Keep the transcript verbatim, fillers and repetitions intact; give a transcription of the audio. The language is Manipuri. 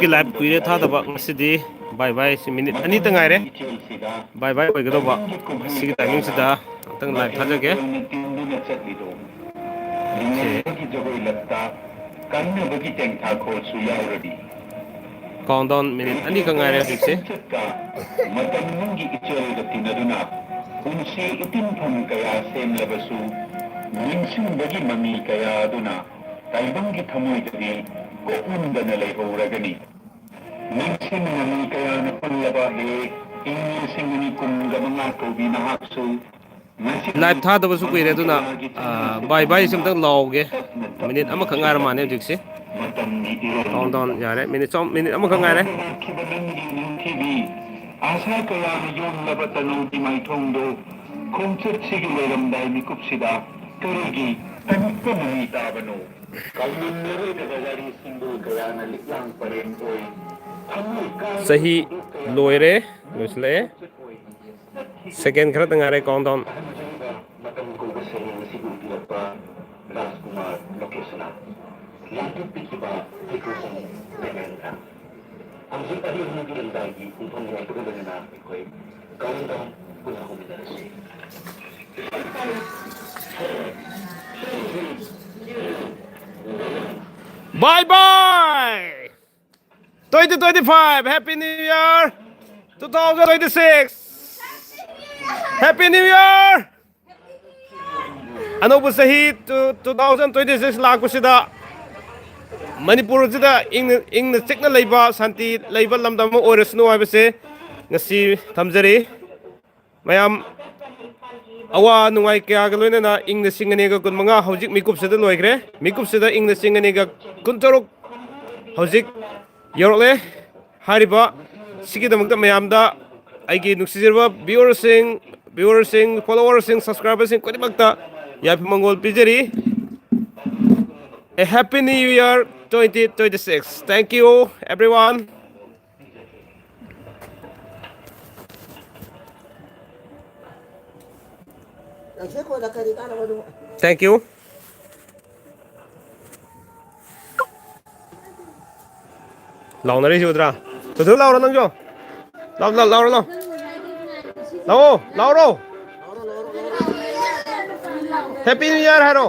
ꯂꯥꯏꯚ ꯀꯨꯏꯔꯦ ꯊꯥꯗꯕ꯫ ꯉꯁꯤꯗꯤ ꯕꯥꯏ ꯕꯥꯏ ꯁꯤ ꯃꯤꯅꯤꯠ ꯑꯅꯤꯇ ꯉꯥꯏꯔꯦ꯫ ꯕꯥꯏ ꯕꯥꯏ ꯑꯣꯏꯒꯗꯧꯕ꯫ ꯁꯤꯒꯤ ꯇꯥꯏꯃꯤꯡꯁꯤꯗ ꯑꯝꯇꯪ ꯂꯥꯏꯚ ꯊꯥꯖꯒꯦ꯫ ꯀꯥꯎꯟꯗꯥꯎꯟ ꯃꯤꯅꯤꯠ ꯑꯅꯤꯈꯛ ꯉꯥꯏꯔꯦ ꯍꯧꯖꯤꯛꯁꯦ꯫ ꯃꯇꯝ ꯅꯪꯒꯤ ꯏꯆꯦꯜꯒ ꯇꯤꯟꯅꯗꯨꯅ ꯄꯨꯟꯁꯤ ꯏꯇꯤꯟꯐꯝ ꯀꯌꯥ ꯁꯦꯝꯂꯕꯁꯨ, ꯅꯤꯡꯁꯤꯡꯕꯒꯤ ꯃꯃꯤ ꯀꯌꯥ ꯑꯗꯨꯅ ꯇꯥꯏꯕꯪꯒꯤ ꯊꯃꯣꯏꯗꯗꯤ ꯀꯣꯛꯍꯟꯗꯅ ꯂꯩꯍꯧꯔꯒꯅꯤ꯫ ꯅꯤꯡꯁꯤꯡ ꯃꯃꯤ ꯀꯌꯥꯅ ꯄꯨꯜꯂꯕ ꯍꯦ ꯏꯪ ꯂꯤꯁꯤꯡ ꯑꯅꯤ ꯀꯨꯟꯒ ꯃꯉꯥ ꯀꯧꯕꯤ ꯅꯍꯥꯛꯁꯨ ꯂꯥꯏꯚ ꯊꯥꯗꯕꯁꯨ ꯀꯨꯏꯔꯦ, ꯑꯗꯨꯅ, ꯑ, ꯕꯥꯏ ꯕꯥꯏꯁꯤ ꯑꯝꯇꯪ ꯂꯥꯎꯒꯦ꯫ ꯃꯤꯅꯤꯠ ꯑꯃꯈꯛ ꯉꯥꯏꯔ ꯃꯥꯜꯂꯦ ꯍꯧꯖꯤꯛꯁꯦ꯫ ꯀꯥꯎꯟꯗꯥꯎꯟ ꯌꯥꯔꯦ, ꯃꯤꯅꯤꯠ ꯁꯣꯝ-, ꯃꯤꯅꯤꯠ ꯑꯃꯈꯛ ꯉꯥꯏꯔꯦ꯫ ꯑꯁꯥ ꯀꯌꯥꯅ ꯌꯣꯝꯂꯕ ꯇꯅꯧꯒꯤ ꯃꯥꯏꯊꯣꯡꯗꯣ ꯈꯣꯡꯆꯠꯁꯤꯒꯤ ꯂꯣꯏꯔꯝꯗꯥꯏ ꯃꯤꯀꯨꯞꯁꯤꯗ ꯀꯔꯤꯒꯤ ꯑꯅꯤꯛꯄ ꯃꯃꯤ ꯇꯥꯕꯅꯣ? ꯀꯥꯎꯉꯝꯂꯔꯣꯏꯗꯕ ꯋꯥꯔꯤ ꯁꯤꯡꯕꯨ ꯀꯌꯥꯅ ꯂꯤꯛꯂꯥꯡ ꯄꯔꯦꯡ ꯑꯣꯏ꯫ ꯊꯃꯣꯏ ꯀꯥꯏꯕ ꯆꯍꯤ ꯊꯧꯗꯣꯛ ꯀꯌꯥꯅ ꯂꯣꯏꯔꯦ, ꯂꯣꯏꯁꯤꯜꯂꯛꯑꯦ꯫ ꯁꯦꯀꯦꯟ ꯈꯔꯇ ꯉꯥꯏꯔꯦ, ꯀꯥꯎꯟꯗꯥꯎꯟ꯫ ꯑꯍꯟ ꯑꯣꯏꯔꯤꯕ ꯃꯇꯝ ꯀꯧꯕ ꯁꯩꯔꯦꯡ ꯑꯁꯤꯕꯨ ꯏꯕꯤꯔꯛꯄ ꯔꯥꯖꯀꯨꯃꯥꯔ ꯂꯣꯀꯦꯁꯅ ꯂꯥꯡꯇ꯭ꯔꯤꯛ ꯄꯤꯈꯤꯕ ꯍꯩꯀ꯭ꯔꯨꯁꯝ ꯗꯦꯃꯦꯟꯗ꯭ꯔ꯫ ꯍꯧꯖꯤꯛ ꯑꯔꯤꯕ ꯂꯝꯗꯥꯏꯒꯤ ꯄꯨꯡꯐꯝ ꯌꯧꯔꯛꯄꯒ ꯂꯣꯏꯅꯅ ꯑꯩꯈꯣꯏ ꯀꯥꯎꯟꯗꯥꯎꯟ ꯄꯨꯟꯅ ꯍꯧꯃꯤꯟꯅꯔꯁꯤ꯫ Bye bye! Twenty twenty-five, Happy New Year! Two thousand twenty-six, Happy New Year! ꯑꯅꯧꯕ ꯆꯍꯤ two thousand twenty-six ꯂꯥꯛꯄꯁꯤꯗ ꯃꯅꯤꯄꯨꯔꯁꯤꯗ ꯏꯪꯅ, ꯏꯪꯅ ꯆꯤꯛꯅ ꯂꯩꯕ, ꯁꯥꯟꯇꯤ ꯂꯩꯕ ꯂꯝꯗꯝ ꯑꯃ ꯑꯣꯏꯔꯁꯅꯨ ꯍꯥꯏꯕꯁꯦ ꯉꯁꯤ ꯊꯝꯖꯔꯤ꯫ ꯃꯌꯥꯝ ꯑꯋꯥ ꯅꯨꯡꯉꯥꯏ ꯀꯌꯥꯒ ꯂꯣꯏꯅꯅ ꯏꯪꯅ ꯁꯤꯡ ꯑꯅꯤꯒ ꯀꯨꯟꯃꯉꯥ ꯍꯧꯖꯤꯛ ꯃꯤꯀꯨꯞꯁꯤꯗ ꯂꯣꯏꯈ꯭ꯔꯦ꯫ ꯃꯤꯀꯨꯞꯁꯤꯗ ꯏꯪꯅ ꯁꯤꯡ ꯑꯅꯤꯒ ꯀꯨꯟꯇꯔꯨꯛ ꯍꯧꯖꯤꯛ ꯌꯧꯔꯛꯂꯦ꯫ ꯍꯥꯏꯔꯤꯕ ꯁꯤꯒꯤꯗꯃꯛꯇ ꯃꯌꯥꯝꯗ ꯑꯩꯒꯤ ꯅꯨꯡꯁꯤꯖꯔꯕ viewerꯁꯤꯡ, viewerꯁꯤꯡ, followerꯁꯤꯡ, subscriberꯁꯤꯡ ꯈꯨꯗꯤꯡꯃꯛꯇ ꯌꯥꯏꯐ ꯃꯪꯒꯣꯜ ꯄꯤꯖꯔꯤ꯫ A happy new year twenty twenty-six. Thank you, everyone. Thank you. ꯂꯥꯎꯅꯔꯤꯁꯤ ꯎꯗ꯭ꯔꯥ? ꯇꯨ ꯂꯥꯎꯔꯣ ꯅꯪꯁꯨ꯫ ꯂꯥꯎ, ꯂꯥꯎ, ꯂꯥꯎꯔꯣ, ꯂꯥꯎ꯫ ꯂꯥꯛꯑꯣ, ꯂꯥꯎꯔꯣ꯫ Happy New Year ꯍꯥꯏꯔꯣ꯫